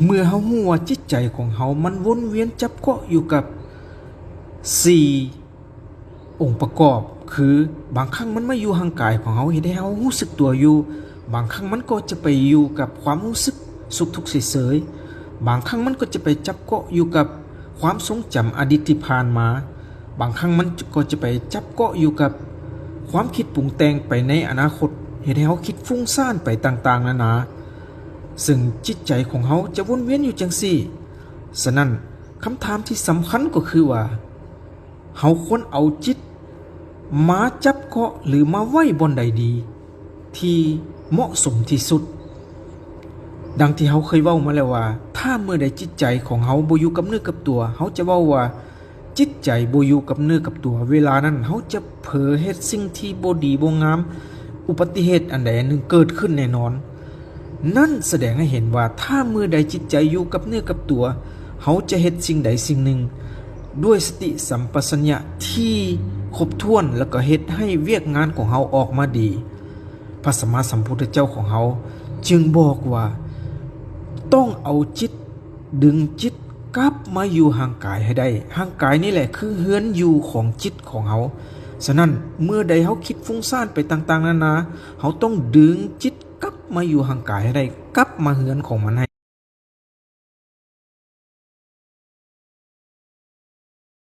ເມື່ອເຮົາຮູ້ວ່າຈິດໃຈຂອງເຮົາມັນວົນວຽນຈັບເກາະຢູ່ກັບສີ່ອົງປະກອບ ຄືບາງຄັ້ງມັນມາຢູ່ຮ່າງກາຍຂອງເຮົາ ເຮັດໃຫ້ເຮົາຮູ້ສຶກຕົວຢູ່, ບາງຄັ້ງມັນກໍຈະໄປຢູ່ກັບຄວາມຮູ້ສຶກສຸກທຸກເສຍເສີຍ, ບາງຄັ້ງມັນກໍຈະໄປຈັບເກາະຢູ່ກັບຄວາມຊົງຈຳອະດີດທີ່ຜ່ານມາ, ບາງຄັ້ງມັນກໍຈະໄປຈັບເກາະຢູ່ກັບຄວາມຄິດປຸງແຕ່ງໄປໃນອະນາຄົດ ເຮັດໃຫ້ເຮົາຄິດຟຸ້ງສ້ານໄປຕ່າງໆນານາ. ເຊິ່ງຈິດໃຈຂອງເຮົາຈະວົນວຽນຢູ່ຈັ່ງຊີ້. ສະນັ້ນ, ຄຳຖາມທີ່ສຳຄັນກໍຄືວ່າ, ເຮົາຄວນເອົາຈິດມາຈັບເກາະ ຫຼື ມາໄວ້ບ່ອນໃດດີ ທີ່ເໝາະສົມທີ່ສຸດ? ດັ່ງທີ່ເຮົາເຄີຍເວົ້າມາແລ້ວວ່າ, ຖ້າເມື່ອໃດຈິດໃຈຂອງເຮົາບໍ່ຢູ່ກັບເນື້ອກັບຕົວ, ເຮົາຈະເວົ້າວ່າ ຈິດໃຈບໍ່ຢູ່ກັບເນື້ອກັບຕົວ, ເວລານັ້ນເຮົາຈະເຜີເຮັດສິ່ງທີ່ບໍ່ດີບໍ່ງາມ, ອຸບັດຕິເຫດອັນໃດອັນໜຶ່ງເກີດຂຶ້ນແນ່ນອນ. ນັ້ນສະແດງໃຫ້ເຫັນວ່າ ຖ້າເມື່ອໃດຈິດໃຈຢູ່ກັບເນື້ອກັບຕົວ, ເຮົາຈະເຮັດສິ່ງໃດສິ່ງໜຶ່ງດ້ວຍສະຕິສຳປະສັນຍະທີ່ຄົບຖ້ວນ ແລ້ວກໍເຮັດໃຫ້ວຽກງານຂອງເຮົາອອກມາດີ. ພະສຳມາສຳພຸດທະເຈົ້າຂອງເຮົາຈຶ່ງບອກວ່າ ຕ້ອງເອົາຈິດ, ດຶງຈິດກັບມາຢູ່ຮ່າງກາຍໃຫ້ໄດ້. ຮ່າງກາຍນີ້ແຫຼະຄືເຮືອນຢູ່ຂອງຈິດຂອງເຮົາ. ສະນັ້ນ, ເມື່ອໃດເຮົາຄິດຟຸ້ງສ້ານໄປຕ່າງໆນານາ, ເຮົາຕ້ອງດຶງຈິດກັບມາຢູ່ຮ່າງກາຍໃຫ້ໄດ້, ກັບມາເຮືອນຂອງມັນໃ